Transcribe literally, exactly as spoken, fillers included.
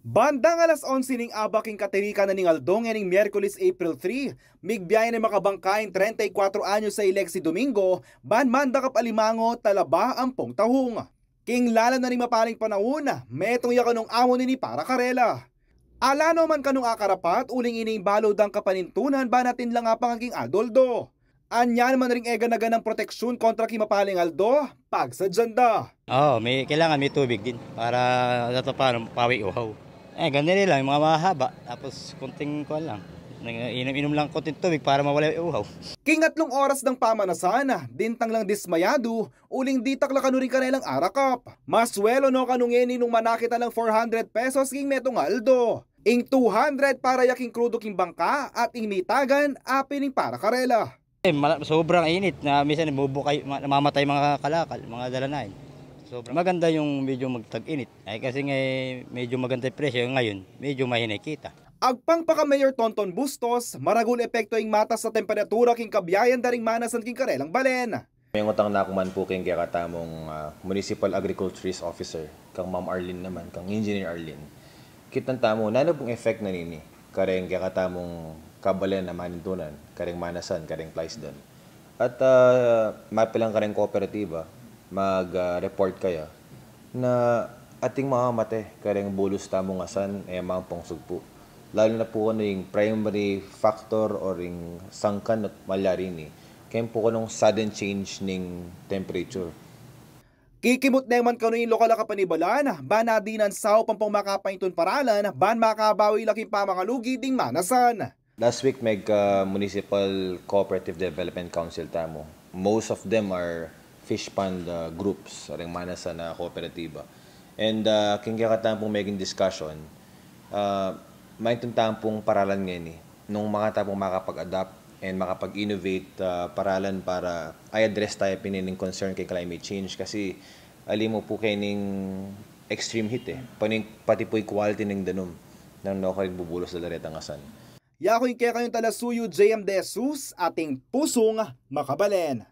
Bandang alas onse ning abak ing katirika na ning aldo ngening Miyerkules, April three, migbiahe ne makabangka ing treinta y cuatro anyos a Ilexi Domingo, ban mandakap Alimango, Talaba, ampong Tahong. King lalam na ning mapaling panaun, metung ya kanung amo nini para karela. Ala no man kanung akarapat, uling ini ing balu dang kapanintunan ban atin la nga pangaking aldo-aldo. Anya naman ring e gana-ganang proteksyun kontra king mapaling aldo, pagsadyan da. Oo, may, kailangan may tubig din para sa paano pawi uhaw. Eh, ganyan nila, yung mga mahaba, tapos kunting kuwan lang. Nang inom-inom lang kunting tubig para mawala yung uhaw. King atlung oras dang pamanasan, dintang lang dismayadu, uling ditak la kanu ring karelang arakap. Maswelo no kanu ngeni nung manakit na lang four hundred pesos king metung a aldo. Ing two hundred para ya king krudo king bangka at ing mitagan, apin ing para karela. Eh, mala-, sobrang init na minsan bubukay, ma-, namamatay mga kalakal, mga dalanayan. Sobrang maganda yung medyo magtag-init. Ay, kasi nga, eh, medyo maganda yung presyo ngayon, medyo mahinay kita. Agpang pa kang Mayor Tonton Bustos, maragul epekto ing matas a temperatura king kabiayan da ring manasan king karelang balen. Mengutang na ku man pu king kekatamung, ah, Municipal Agriculturist Officer, kang Ma'am Arlene naman, kang Engineer Arlene. Kitang tamu, nanu pung effect na nini kareng kekatamung kabalen a manintunan, kareng manasan, kareng Playas dan. At, ah, mapilan kareng kooperatiba, mag, ah, report kaya na ating mamamate kareng bulus tamung asan, e mampong sugpu. Lalu na pu kanu ing primary factor or ing sangkan a malyari ini, keng pu kanung sudden change ning temperature. Kikimut ne man kanu ing lokal a kapanibalan, ban adinan saup ampong makapaintun paralan, ban makabawi la king pamangalugi ding manasan. Last week, meg, ah, Municipal Cooperative Development Council tamu. Most of them are fish pond, ah, groups, ring manasan a kooperatiba. And, ah, king kekatamung meging discussion, ah, maintun tampung paralan ngeni, nung makatampung makapag-adapt and makapag-innovate, ah, paralan para i-address taya pin ining concern keng climate change. Kasi ali mu pu keng extreme heat, e. Pati, pati pu ing quality ning danum nung nukarin bubulus da la retang asan. Yaku ing kekayung talasuyu, J M De Jesus, atin pusung makabalen.